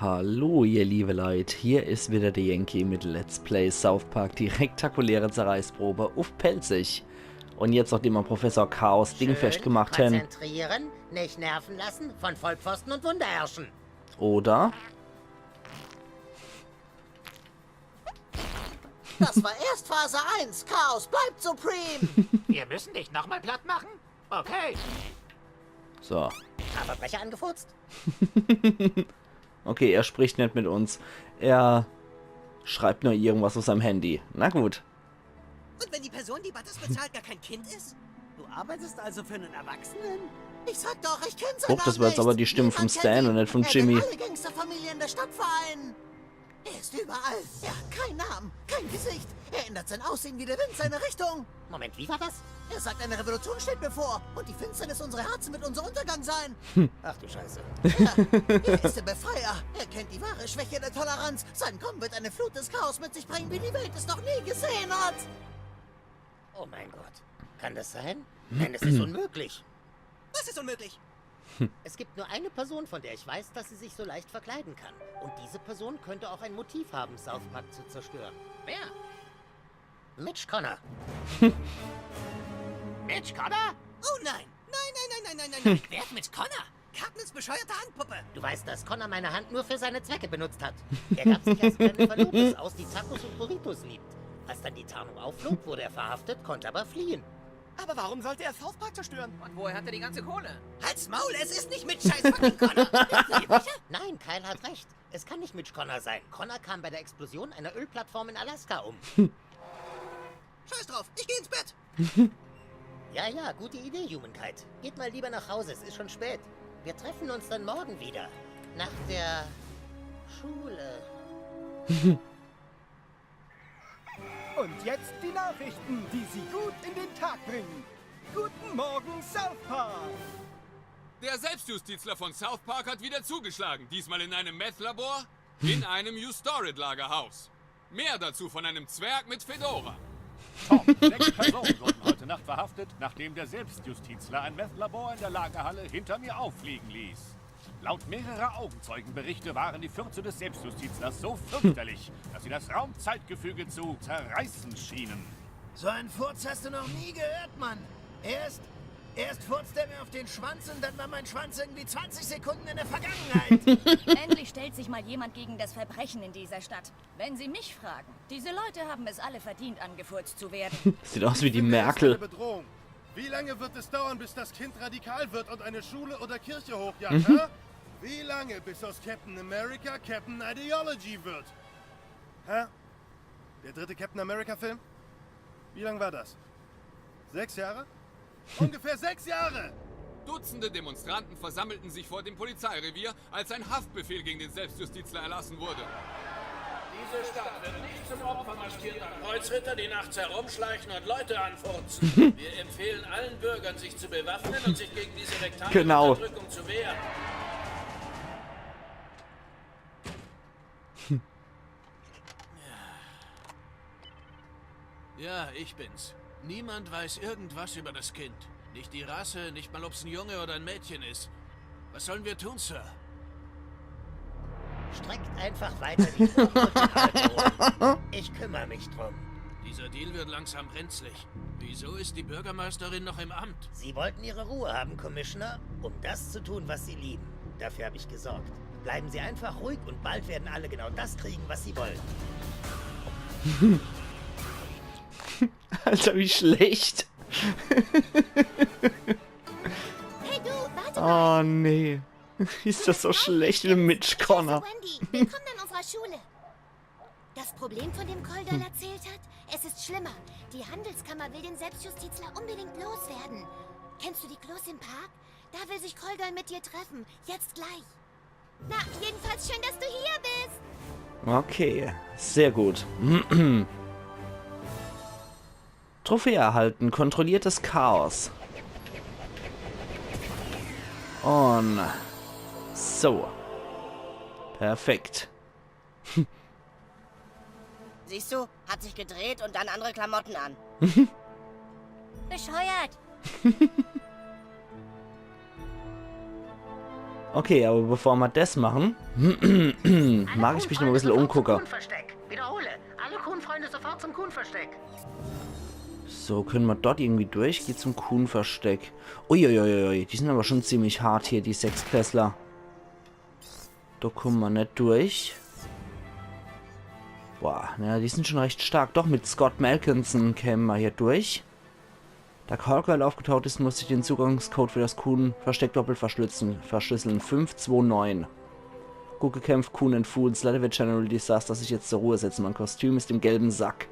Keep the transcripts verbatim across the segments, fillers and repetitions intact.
Hallo, ihr liebe Leit, hier is wieder de Yankee mit Let's Play South Park, die rektakuläre Zerreißprobe uff Pälzisch. Un jetzt, nachdem mer Professor Chaos dingfest gemacht hän. Konzentrieren, nicht nerven lassen, von Vollpfosten und Wunder herrschen. Oder? Das war erst Phase eins. Chaos bleibt supreme. Wir müssen dich nochmal platt machen? Okay. So. Paar Verbrecher angefurzt? Okay, er spricht net mit uns. Er schreibt nur irgendwas uff seinem Handy. Na gut. Und wenn die Person, die Butters bezahlt, gar kein Kind ist? Du arbeitest also für einen Erwachsenen? Ich sag doch, ich kenn seinen Huch, das war jetzt aber die Stimme vom Stan und net vom Jimmy. Niemand kennt ihn. Er kann alle Gangsterfamilien der Stadt vereinen. Er ist überall. Er hat keinen Namen, kein Gesicht. Er ändert sein Aussehen wie der Wind seine Richtung. Moment, wie war das? Er sagt, eine Revolution steht bevor. Und die Finsternis unserer Herzen wird unser Untergang sein. Ach du Scheiße. Er ist der Befreier. Er kennt die wahre Schwäche der Toleranz. Sein Kommen wird eine Flut des Chaos mit sich bringen, wie die Welt es noch nie gesehen hat. Oh mein Gott. Kann das sein? Nein, das ist unmöglich. Das ist unmöglich. Es gibt nur eine Person, von der ich weiß, dass sie sich so leicht verkleiden kann. Und diese Person könnte auch ein Motiv haben, South Park zu zerstören. Wer? Mitch Connor. Mitch Connor? Oh nein. Nein, nein, nein, nein, nein, nein, nein. Wer ist Mitch Connor? Captains bescheuerte Handpuppe. Du weißt, dass Connor meine Hand nur für seine Zwecke benutzt hat. Er gab sich als kleine Verlobtes aus, die Tacos und Burritos liebt. Als dann die Tarnung aufflog, wurde er verhaftet, konnte aber fliehen. Aber warum sollte er South Park zerstören? Und woher hat er die ganze Kohle? Halt's Maul, es ist nicht Mitch, scheiß fucking Connor. Nein, Kyle hat recht. Es kann nicht Mitch Connor sein. Connor kam bei der Explosion einer Ölplattform in Alaska um. Scheiß drauf, ich geh ins Bett. Ja, ja, gute Idee, Humankind. Geht mal lieber nach Hause, es ist schon spät. Wir treffen uns dann morgen wieder. Nach der Schule. Und jetzt die Nachrichten, die Sie gut in den Tag bringen. Guten Morgen, South Park! Der Selbstjustizler von South Park hat wieder zugeschlagen, diesmal in einem Meth-Labor, in einem Ustored-Lagerhaus. Mehr dazu von einem Zwerg mit Fedora. Tom, sechs Personen wurden heute Nacht verhaftet, nachdem der Selbstjustizler ein Meth-Labor in der Lagerhalle hinter mir auffliegen ließ. Laut mehrerer Augenzeugenberichte waren die Fürze des Selbstjustizlers so fürchterlich, dass sie das Raumzeitgefüge zu zerreißen schienen. So einen Furz hast du noch nie gehört, Mann. Erst, erst furzt er mir auf den Schwanz und dann war mein Schwanz irgendwie zwanzig Sekunden in der Vergangenheit. Endlich stellt sich mal jemand gegen das Verbrechen in dieser Stadt. Wenn Sie mich fragen, diese Leute haben es alle verdient, angefurzt zu werden. Sieht aus wie die Finde erst Merkel. Eine Bedrohung. Wie lange wird es dauern, bis das Kind radikal wird und eine Schule oder Kirche hochjagt, hä? Wie lange, bis aus Captain America Captain Ideology wird? Hä? Der dritte Captain America Film? Wie lang war das? Sechs Jahre? Ungefähr sechs Jahre! Dutzende Demonstranten versammelten sich vor dem Polizeirevier, als ein Haftbefehl gegen den Selbstjustizler erlassen wurde. Diese Stadt wird nicht zum Opfer maskierter Kreuzritter, die nachts herumschleichen und Leute anfurzen. Wir empfehlen allen Bürgern, sich zu bewaffnen und sich gegen diese rektale Genau. Unterdrückung zu wehren. Ja, ich bin's. Niemand weiß irgendwas über das Kind. Nicht die Rasse, nicht mal, ob's ein Junge oder ein Mädchen ist. Was sollen wir tun, Sir? Streckt einfach weiter die Frucht und die Halme hoch. Ich kümmere mich drum. Dieser Deal wird langsam brenzlig. Wieso ist die Bürgermeisterin noch im Amt? Sie wollten Ihre Ruhe haben, Commissioner, um das zu tun, was Sie lieben. Dafür habe ich gesorgt. Bleiben Sie einfach ruhig und bald werden alle genau das kriegen, was sie wollen. Alter, wie schlecht. Hey du, warte mal. Oh nee. Is das so schlecht wie Mitch Connor? Wendy, willkommen an unserer Schule. Das Problem, von dem Cole Doyle erzählt hat, es ist schlimmer. Die Handelskammer will den Selbstjustizler unbedingt loswerden. Kennst du die Klos im Park? Da will sich Cole Doyle mit dir treffen. Jetzt gleich. Na, jedenfalls schön, dass du hier bist. Okay, sehr gut. Trophäe erhalten, kontrolliertes Chaos. Und so. Perfekt. Siehst du? Hat sich gedreht und dann andere Klamotten an. Bescheuert. Okay, aber bevor ma des mache, mag ich mich noch e bissel umgucke. Versteck. Wiederhole, alle Kuhn-Freunde sofort zum Kuhn-Versteck. So, könne ma dort irgendwie durch? Geht zum Kuhn-Versteck. Uiuiuiui, die sin aber schon ziemlich hart hier, die Sechstklässler. Do kumme ma net durch. Boah, naja, die sin schon recht stark. Doch, mit Scott Malkinson käme ma hier durch. Da Call Girl aufgetaucht is, muss ich den Zugangscode für das Kuhn-Versteck doppelt verschlüsseln. Verschlüsseln. Fünf zwei neun. Gut gekämpft, Kuhn and Fool. Leider wird General Disaster sich jetzt zur Ruhe setzen. Mein Kostüm ist im gelben Sack.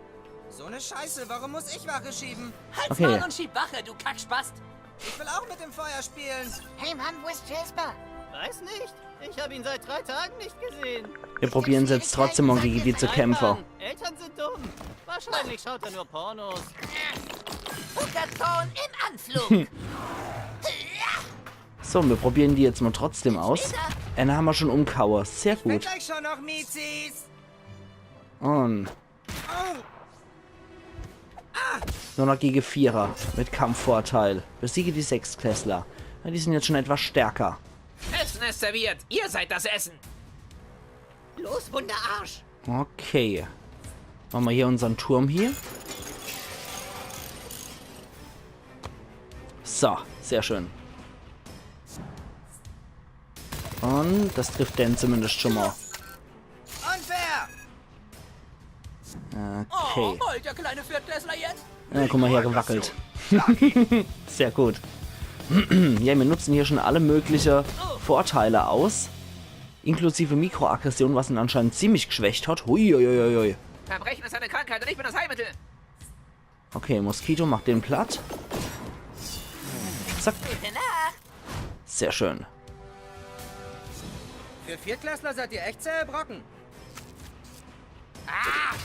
So eine Scheiße, warum muss ich Wache schieben? Halt's Okay. Maul und schieb Wache, du Kackspast! Ich will auch mit dem Feuer spielen. Hey Mann, wo ist Jasper? Weiß nicht. Ich habe ihn seit drei Tagen nicht gesehen. Wir probieren jetzt trotzdem mal gegen die zu kämpfe. Mann, Eltern sind dumm. Wahrscheinlich schaut er nur Pornos. Zuckerzorn im Anflug! So, wir probieren die jetzt mal trotzdem aus. Eine haben wir schon umgehauen. Sehr Bin gut. Gleich schon noch, Mizis. Und nur noch gegen Vierer mit Kampfvorteil. Besiege die Sechstklässler. Ja, die sind jetzt schon etwas stärker. Essen ist serviert. Ihr seid das Essen. Los, Wunderarsch! Okay. Machen wir hier unseren Turm hier. So, sehr schön. Und das trifft den zumindest schon mal. Unfair! Okay. Heult der kleine Viertklässler jetzt? Ja, guck mal, hier gewackelt. Sehr gut. Ja, wir nutzen hier schon alle mögliche Vorteile aus. Inklusive Mikroaggression, was ihn anscheinend ziemlich geschwächt hat. Huiuiuiui. Verbrechen ist eine Krankheit und ich bin das Heilmittel. Okay, Mosquito macht den platt. Zack. Sehr schön. Für Viertklässler seid ihr echt zähe Brocken. Ah,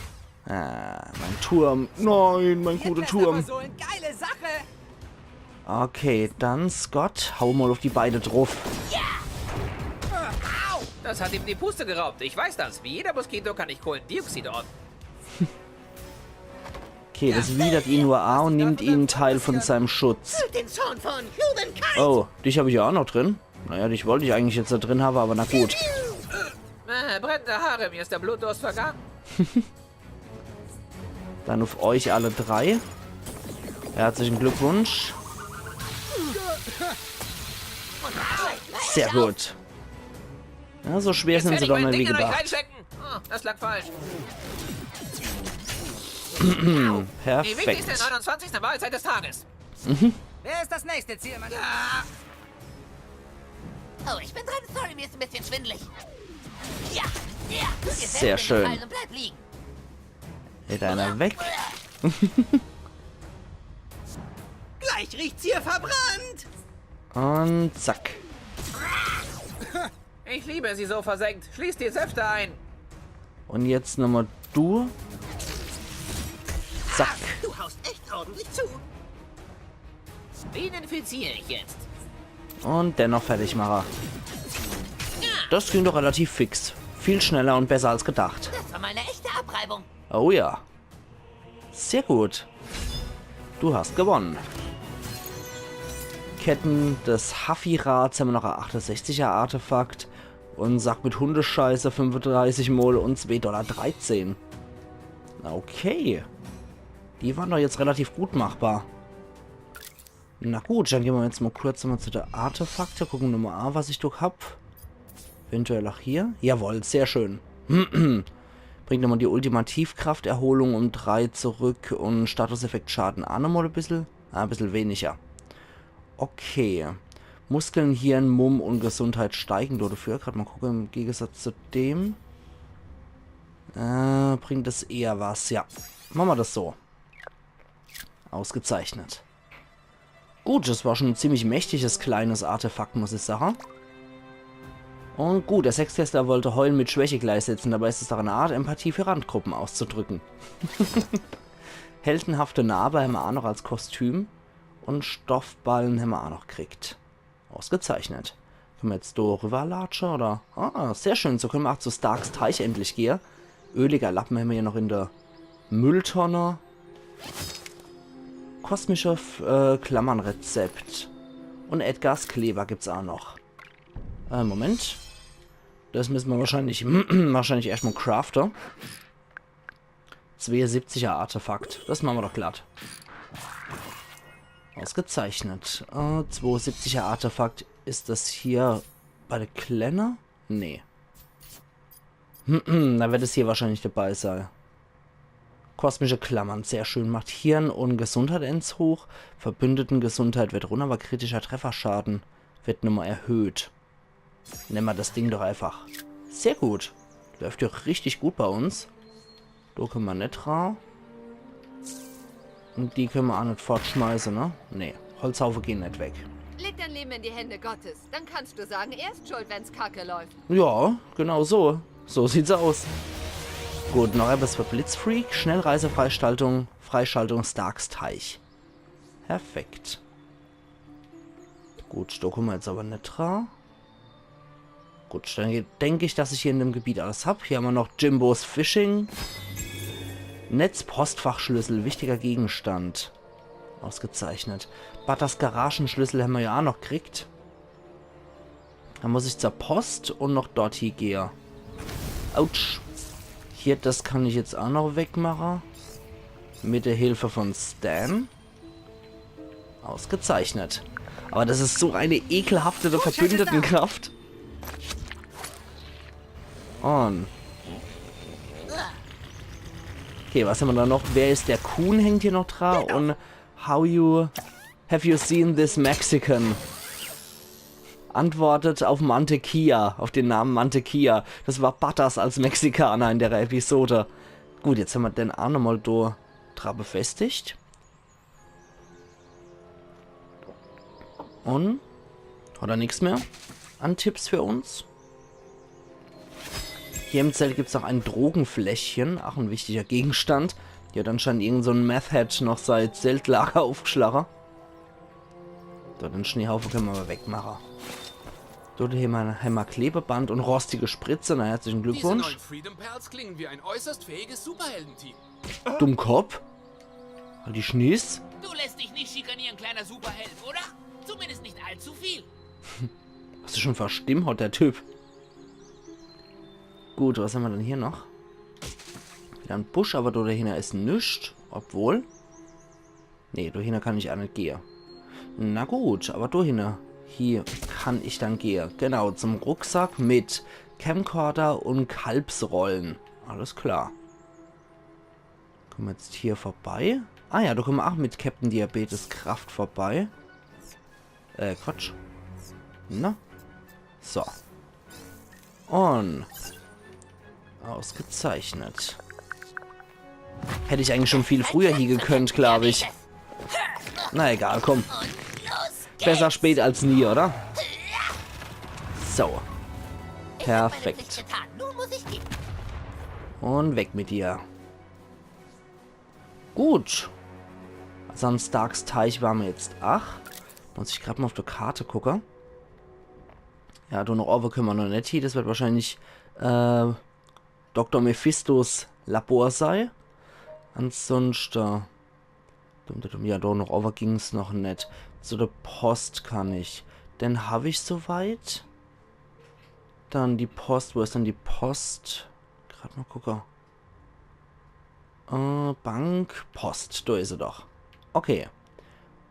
mein Turm. Nein, mein guter Turm. So eine geile Sache. Okay, dann Scott, hau mal auf die beide drauf. Das hat ihm die Puste geraubt. Ich weiß das. Wie jeder Moskito kann ich Kohlendioxid orten. Okay, das widert ihn nur an und nimmt ihm einen Teil von seinem Schutz. Den Zorn von Humankind! Oh, dich habe ich ja auch noch drin. Naja, dich wollte ich eigentlich jetzt da drin haben, aber na gut. Äh, brennende Haare, mir ist der Blutdurst vergangen. Dann auf euch alle drei. Herzlichen Glückwunsch. Sehr gut. Ja, so schwer sind sie doch nicht wie gedacht. Reinstecken. Oh, das lag falsch. Die wichtigste Perfekt. neunundzwanzigste Mahlzeit des Tages. Wer ist das nächste Ziel, Mann? Oh, ich bin dran. Sorry, mir ist ein bisschen schwindelig. Ja, ja. Tut dir Sehr selbst den schön. Gefallen und bleib liegen. Geht einer weg. Gleich riecht's hier verbrannt. Und zack. Ich liebe sie so versenkt. Schließt die Säfte ein. Und jetzt nochmal du. Zack. Du haust echt ordentlich zu. Wen infiziere ich jetzt? Und dennoch fertig mache. Das ging doch relativ fix. Viel schneller und besser als gedacht. Das war mal eine echte Abreibung. Oh ja. Sehr gut. Du hast gewonnen. Ketten des Hafirats haben wir noch ein achtundsechziger Artefakt. Und Sack mit Hundescheiße fünfunddreißig Mol und zwei Dollar dreizehn. Okay. Die waren doch jetzt relativ gut machbar. Na gut, dann gehen wir jetzt mal kurz mal zu der Artefakte. Gucken wir mal an, was ich durch hab. Eventuell auch hier. Jawohl, sehr schön. Bringt nochmal die Ultimativkraft-Erholung um drei zurück und Statuseffekt Schaden auch nochmal ein bisschen. Ah, ein bisschen weniger. Okay. Muskeln, Hirn, Mumm und Gesundheit steigen dafür. Gerade mal gucken, im Gegensatz zu dem. Äh, bringt es eher was, ja. Machen wir das so. Ausgezeichnet. Gut, das war schon ein ziemlich mächtiges kleines Artefakt, muss ich sagen. Und gut, der Sechstklässler wollte Heulen mit Schwäche gleichsetzen, dabei ist es doch eine Art, Empathie für Randgruppen auszudrücken. Heldenhafte Narbe haben wir auch noch als Kostüm. Und Stoffballen haben wir auch noch gekriegt. Ausgezeichnet. Können wir jetzt da rüberlatschen, oder? Ah, sehr schön. So können wir auch zu Starks Teich endlich gehen. Öliger Lappen haben wir hier noch in der Mülltonne. Kosmische äh, Klammernrezept. Und Edgars Kleber gibt's auch noch. Äh, Moment. Das müsse mer wahrscheinlich, wahrscheinlich erscht mal crafte. Zweesiebziger Artefakt. Das mache mer doch glatt. Ausgezeichnet. Äh, zweesiebziger Artefakt. Is das hier bei de Klenne? Nee. Da wird es hier wahrscheinlich dabei sei. Kosmische Klammern, sehr schön. Macht Hirn und Gesundheit eens hoch. Verbündeten Gesundheit wird runner, aber kritischer Trefferschaden wird nochmal erhöht. Nemme mer das Ding doch einfach. Sehr gut. Läuft ja richtig gut bei uns. Do könne mer net ra. Und die könne mer auch net fortschmeiße, ne? Nee, Holzhaufe gehen net weg. Leg dein Leben in die Hände Gottes. Dann kannst du sagen, er ist schuld, wenn's kacke läuft. Ja, genau so. So sieht's aus. Gut, noch etwas für Blitzfreak. Schnellreise, Freischaltung, Freischaltung Starks Teich. Perfekt. Gut, do könne mer jetzt aber net ra. Gut, dann denk ich, dass ich hier in dem Gebiet alles hab. Hier hämmer noch Jimbos Fishing. Netz, Postfachschlüssel, wichtiger Gegenstand. Ausgezeichnet. Butters Garagenschlüssel hämmer ja auch noch kriegt. Dann muss ich zur Post und noch dort hie gehe. Autsch. Hier, das kann ich jetzt auch noch wegmache. Mit der Hilfe von Stan. Ausgezeichnet. Aber das ist so eine ekelhafte Verbündetenkraft. Und okay, was hämmer da noch? Wer ist der Kuhn? Hängt hier noch dra. Und how you, have you seen this Mexican? Antwortet auf Mantequilla, auf den Namen Mantequilla. Das war Butters als Mexikaner in der Episode. Gut, jetzt hämmer den auch nochmal do dra befestigt. Und hat er nix mehr an Tipps für uns? Hier im Zelt gibt's noch ein Drogenfläschchen, auch ein wichtiger Gegenstand. Hier hat anscheinend irgend so ein Meth-Head noch sein Zeltlager aufgeschlagen. So, den Schneehaufe könne mer mal wegmache. Dort hämmer, hämmer Klebeband und rostige Spritze. Na, herzlichen Diese Glückwunsch. Neuen Freedom Pals klingen wie ein äußerst fähiges Superheldenteam. Dummkopf. Halt die Schnies. Du lässt dich nicht schikanieren, kleiner Superheld, oder? Zumindest nicht allzu viel. Was is schon für Stimm hat der Typ? Gut, was hämmer denn hier noch? Wieder ein Busch, aber do dahinter is nix. Obwohl. Nee, do hinter kann ich auch net gehe. Na gut, aber do hinter. Hier kann ich dann gehe. Genau, zum Rucksack mit Camcorder und Kalbsrollen. Alles klar. Kommen wir jetzt hier vorbei? Ah ja, do kommen wir auch mit Captain Diabetes Kraft vorbei. Äh, Quatsch. Na? So. Und ausgezeichnet. Hätte ich eigentlich schon viel früher hier gekönnt, glaube ich. Na egal, komm. Besser spät als nie, oder? So. Perfekt. Nun muss ich gehen. Und weg mit dir. Gut. Also am Starks Teich waren wir jetzt. Ach. Muss ich grad mal auf der Karte gucke. Ja, do noch owwe könne mer noch net hie. Das wird wahrscheinlich äh, Doktor Mephistos Labor sei. Ansonsten. Dumm, dumm, dumm. Ja, do noch owwe ging's noch net. Zu der Post kann ich. Den hab ich soweit. Dann die Post. Wo is denn die Post? Grad mal gucke. Äh, Bank, Post, do is er doch. Okay.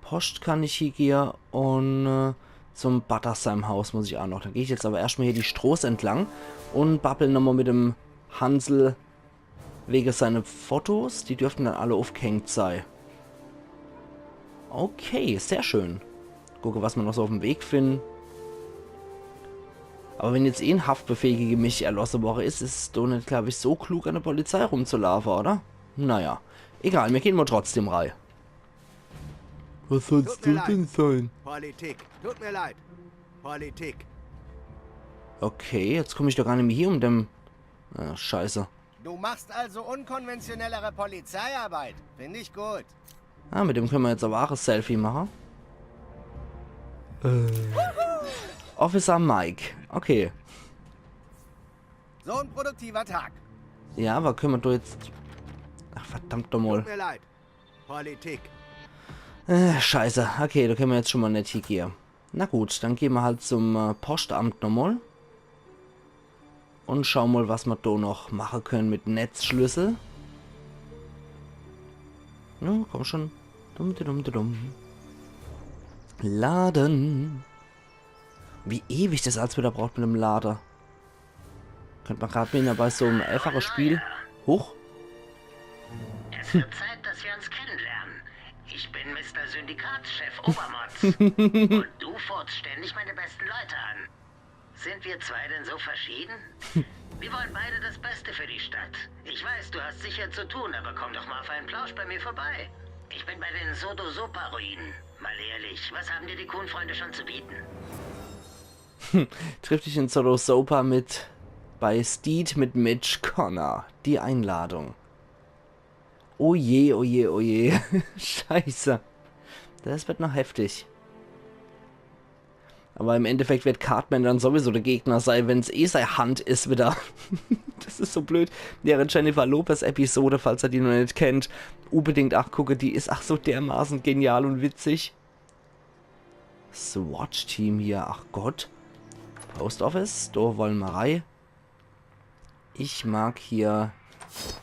Post kann ich hie gehe und äh, zum Butters seinem Haus muss ich auch noch. Da geh ich jetzt aber erscht mal hier die Stroß entlang und babbel nochmal mit dem Hansel wege seine Fotos. Die dürften dann alle aufgehängt sei. Okay, sehr schön. Gucke, was mer noch so auf'm Weg finden. Aber wenn jetzt eh en Haftbefehl gege mich erlosse worre is, is es doch net, glaub ich, so klug, an de Polizei rumzulaufe, oder? Naja, egal, mir gehen mal trotzdem rei. Was soll's Tut mir du denn sein? Politik. Tut mir leid. Politik. Okay, jetzt komm ich doch gar nimmer hier um dem... Ah, scheiße. Du machst also unkonventionellere Polizeiarbeit. Finde ich gut. Ah, mit dem können wir jetzt aber auch ein Selfie machen. Äh. Officer Mike. Okay. So ein produktiver Tag. Ja, aber können wir da jetzt... Ach, verdammt doch mal. Tut mir leid. Politik. Äh, scheiße. Okay, da können wir jetzt schon mal net hingehen. Na gut, dann gehn mer halt zum äh, Postamt nochmol. Un schaue mol, was mer do noch mache könne mit Netzschlüssel. Na, komm schon. Dumm, dumm, dumm, dumm. Laden. Wie ewig das als wieder braucht mit dem Lade. Könnt mer grad wieder bei so em einfache Spiel. Huch. Es wird Zeit, dass wir uns kennenlernen. Ich bin Mister Syndikatschef Obermotz. Und du furzt ständig meine besten Leute an. Sind wir zwei denn so verschieden? Wir wollen beide das Beste für die Stadt. Ich weiß, du hast sicher zu tun, aber komm doch mal auf einen Plausch bei mir vorbei. Ich bin bei den Sodo-Sopa-Ruinen. Mal ehrlich, was haben dir die Coon-Freunde schon zu bieten? Triff dich in Sodo-Sopa mit bei Steed mit Mitch Connor. Die Einladung. Oh je, oh je, oh je. Scheiße. Das wird noch heftig. Aber im Endeffekt wird Cartman dann sowieso der Gegner sei, wenn's eh sei Hand is wieder. Das is so blöd. Ja, in Jennifer Lopez Episode, falls ihr die noch net kennt, unbedingt ach gucke, die is ach so dermaßen genial un witzig. SWAT-Team hier, ach Gott. Post Office, do wolle mer rei. Ich mag hier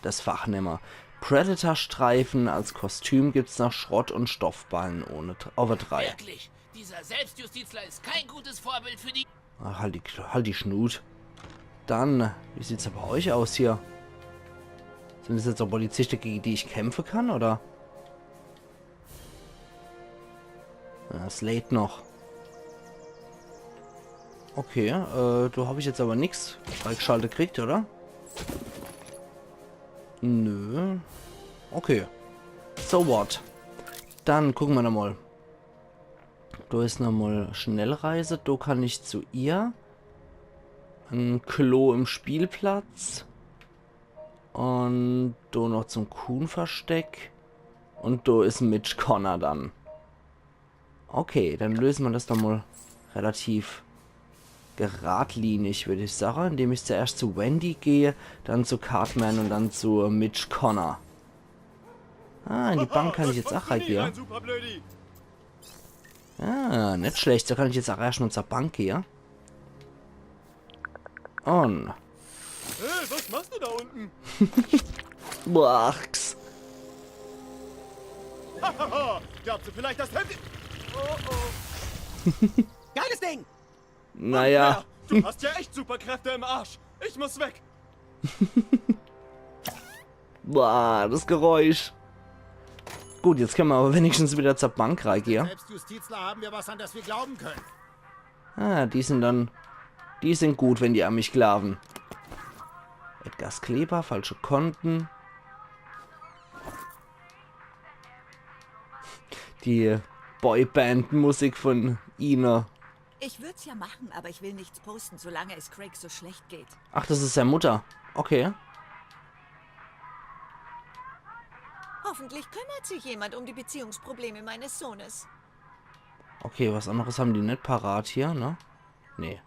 das Fach nimmer. Predator-Streifen als Kostüm gibt's noch, Schrott- und Stoffballen ohne Overdrive. Wirklich, dieser Selbstjustizler ist kein gutes Vorbild für die... Ach, halt die, halt die Schnut. Dann, wie sieht's denn bei euch aus hier? Sind das jetzt auch Polizisten, gegen die ich kämpfen kann, oder? Ja, es lädt noch. Okay, äh, do hab ich jetzt aber nix freigeschaltet gekriegt, oder? Nö. Okay. So what? Dann gucke mer nochmal. Do is nochmal Schnellreise. Do kann ich zu ihr. Ein Klo im Spielplatz. Und do noch zum Coon-Versteck. Und do is Mitch Connor dann. Okay, dann löse mer das doch mal relativ geradlinig, würd ich sage, indem ich zuerscht zu Wendy gehe, dann zu Cartman und dann zu Mitch Connor. Ah, in die Bank kann ich jetzt ach reingehe. Ah, net schlecht, so kann ich jetzt ach erscht mal zur Bank gehe. On. Hey, was machst du da unten? Boah, Axt. Hahaha, glaubst du vielleicht, das Handy... Oh, oh. Geiles Ding! Naja. Ja, du hast ja echt Superkräfte im Arsch. Ich muss weg. Boah, das Geräusch. Gut, jetzt könne mer aber wenigstens wieder zur Bank reingehe. Selbstjustizler haben wir was, an das wir glauben können. Ah, die sind dann, die sind gut, wenn die an mich glauben. Edgars Kleber, falsche Konten. Die Boyband-Musik von ihne. Ich würd's ja machen, aber ich will nichts posten, solange es Craig so schlecht geht. Ach, das is sei Mutter. Okay. Hoffentlich kümmert sich jemand um die Beziehungsprobleme meines Sohnes. Okay, was anderes haben die net parat hier, ne? Nee.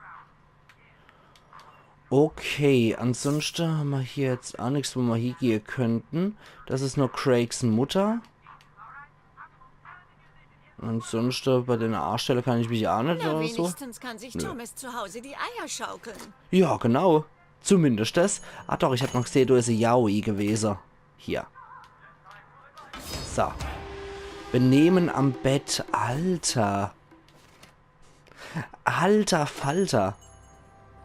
Okay, ansonsten haben wir hier jetzt auch nichts, wo wir hiegehe könnten. Das ist nur Craigs Mutter. Ansonsten bei der Anstelle kann ich mich auch nicht... Na, oder so. Wenigstens kann sich Thomas zu Hause die Eier schaukeln. Ja, genau. Zumindest das. Ah doch, ich hab noch gesehen, da ist ein Yaoi gewesen. Hier. So. Benehmen am Bett. Alter. Alter Falter.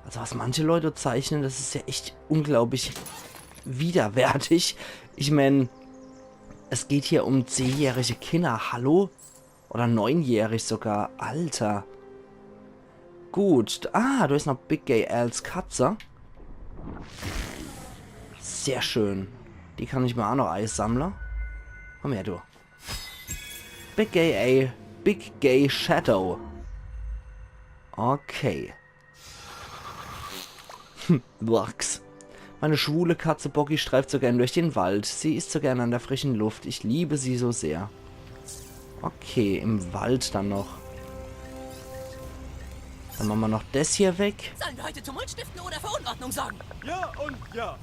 Also was manche Leute zeichnen, das ist ja echt unglaublich widerwärtig. Ich mein, es geht hier um zehnjährige Kinder. Hallo? Oder neunjährig sogar. Alter. Gut. Ah, da ist noch Big Gay Als Katze. Sehr schön. Die kann ich mir auch noch einsammle. Komm her, du. Big Gay A. Big Gay Shadow. Okay. Hm, Lachs. Meine schwule Katze Boggy streift so gern durch den Wald. Sie ist so gern an der frischen Luft. Ich liebe sie so sehr. Okay, im Wald dann noch. Dann machen wir noch das hier weg. Sollen wir heute Tumult stiften oder für Unordnung sorgen? Ja und ja.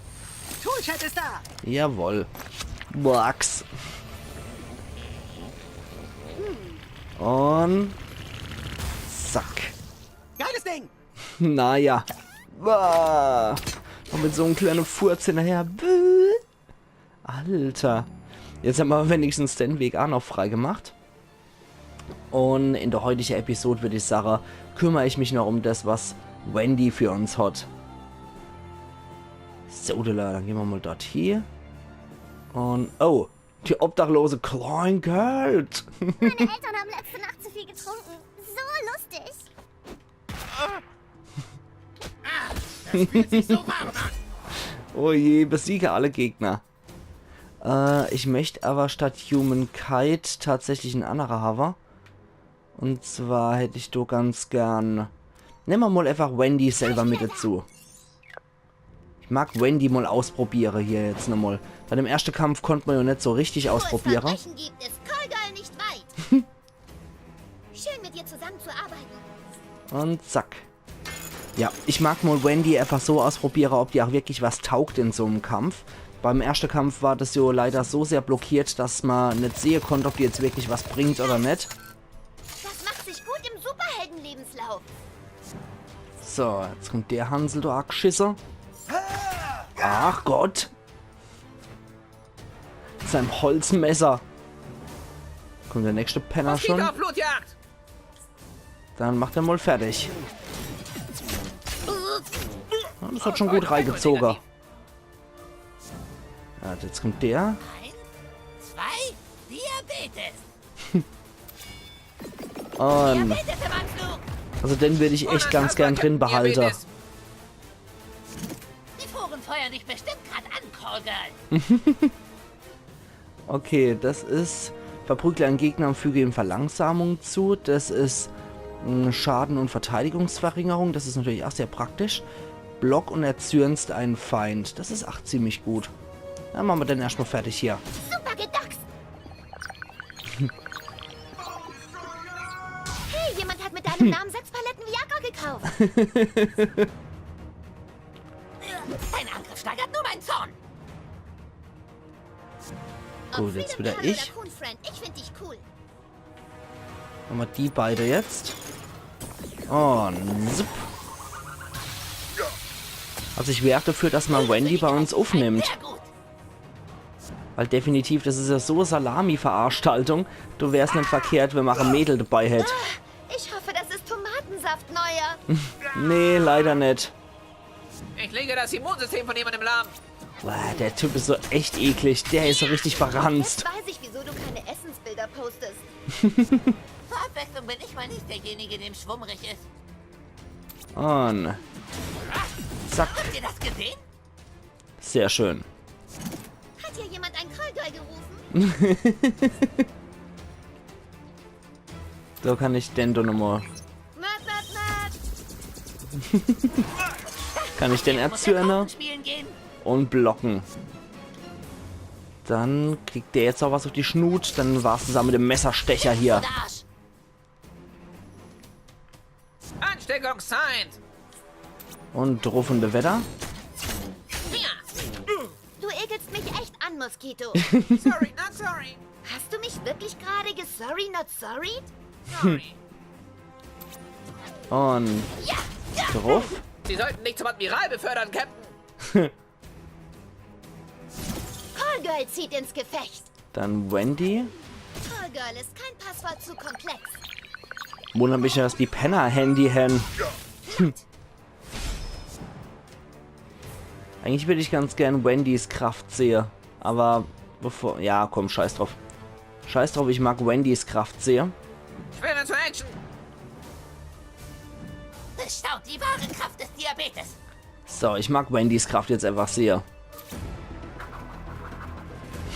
Toolshed ist da. Jawohl. Box. Und Zack. Geiles Ding! Naja. Bah. Und mit so einem kleinen Furz hinterher. Bäh. Alter. Jetzt haben wir wenigstens den Weg auch noch freigemacht. Und in der heutigen Episode, würde ich sagen, kümmere ich mich noch um das, was Wendy für uns hat. So, dann gehen wir mal dort hier. Und, oh, die obdachlose Kleingeld. Meine Eltern haben letzte Nacht zu viel getrunken. So lustig. Das fühlt sich so warm an! Oh je, besiege alle Gegner. Äh, ich möchte aber statt Human Kite tatsächlich einen anderen haben. Und zwar hätte ich do ganz gern. Nehmen wir mal einfach Wendy selber mit dazu. Ich mag Wendy mal ausprobieren hier jetzt nochmal. Bei dem ersten Kampf konnte man ja nicht so richtig Wo es ausprobieren. Verbrechen gibt, ist Call Girl nicht weit. Schön, mit dir zusammenzuarbeiten. Und zack. Ja, ich mag mal Wendy einfach so ausprobieren, ob die auch wirklich was taugt in so einem Kampf. Beim ersten Kampf war das ja leider so sehr blockiert, dass man nicht sehen konnte, ob die jetzt wirklich was bringt oder nicht. Das macht sich gut im Superhelden-Lebenslauf. So, jetzt kommt der Hansel, du Argschisser. Ach Gott. Mit seinem Holzmesser. Kommt der nächste Penner schon? Moskito-Flutjagd! Dann macht er mal fertig. Ja, das hat schon gut reingezogen. Ja, jetzt kommt der. Eins, zwei, Diabetes. Und Diabetes im Anflug. also den würde ich echt ganz gern drin behalten. Diabetes. Die Foren feuern dich bestimmt grad an, Call Girl. Okay, das ist, verprügle einen Gegner und füge ihm Verlangsamung zu. Das ist mm, Schaden und Verteidigungsverringerung. Das ist natürlich auch sehr praktisch. Block und erzürnst einen Feind. Das ist auch ziemlich gut. Dann machen wir den erstmal fertig hier. Super gedaxt. Hey, jemand hat mit deinem Namen sechs Paletten Viagra gekauft. Dein Angriff steigert nur meinen Zorn. Gut, jetzt wieder Friedel ich. Oder Coon Friend, ich find dich cool. Haben wir die beide jetzt? Und zip. Also ich wäre dafür, dass man Wendy bei uns aufnimmt. Sehr gut. Weil definitiv, das ist ja so e Salami-Veranstaltung. Du wärst nicht verkehrt, wenn man e Mädel dabei hätt. Ich hoffe, das ist Tomatensaft, Neuer. Nee, leider nicht. Ich lege das Immunsystem von jemandem lahm. Boah, der Typ ist so echt eklig. Der ist so richtig verranzt. Jetzt weiß ich, wieso du keine Essensbilder postest. Zur Abwechslung bin ich mal nicht derjenige, dem schwummrig ist. Und zack, Habt ihr das gesehen? sehr schön. Hat hier jemand ein Call Girl gerufen? So kann ich den doch nochmal. Mörd, mörd, mörd. Kann ich den erzürnen Karten spielen gehen? Und blocken. Dann kriegt der jetzt auch was auf die Schnut. Dann war's das auch mit dem Messerstecher hier. Oder Arsch. Ansteckungszeit! Und druff und weiter. Du ekelst mich echt an, Moskito. Sorry, not sorry. Hast du mich wirklich gerade gesorry, not sorry? Sorry. Und druff. Sie sollten nicht zum Admiral befördern, Captain. Call Girl zieht ins Gefecht. Dann Wendy. Call Girl ist kein Passwort zu komplex. Wundert mich, dass die Penner Handy hän. Eigentlich würde ich ganz gern Wendys Kraft sehen. Aber bevor. Ja, komm, scheiß drauf. Scheiß drauf, ich mag Wendys Kraft sehen. Ich werde zur Action. Bestaunt die wahre Kraft des Diabetes. So, ich mag Wendys Kraft jetzt einfach sehr.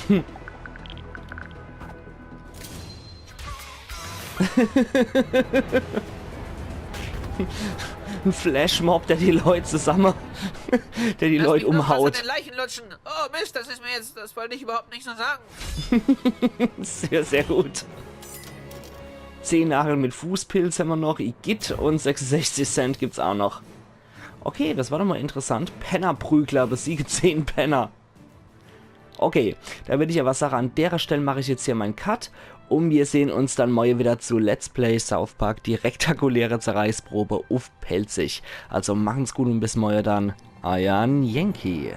Hm. Ein Flashmob, der die Leute zusammen, der die Leute Lass mich nur was an umhaut. Den Leichen lutschen. Oh Mist, das ist mir jetzt, das wollte ich überhaupt nicht so sagen. Sehr, sehr gut. Zehn Nagel mit Fußpilz haben wir noch, Igitt und sechsundsechzig Cent gibt's auch noch. Okay, das war doch mal interessant. Pennerprügler, besiege zehn Penner. Okay, da würde ich aber sagen, an derer Stelle mache ich jetzt hier meinen Cut Und wir sehen uns dann morgen wieder zu Let's Play South Park, die rektakuläre Zerreißprobe uff Pälzisch. Also machen's gut und bis morgen dann. Eier Yankee.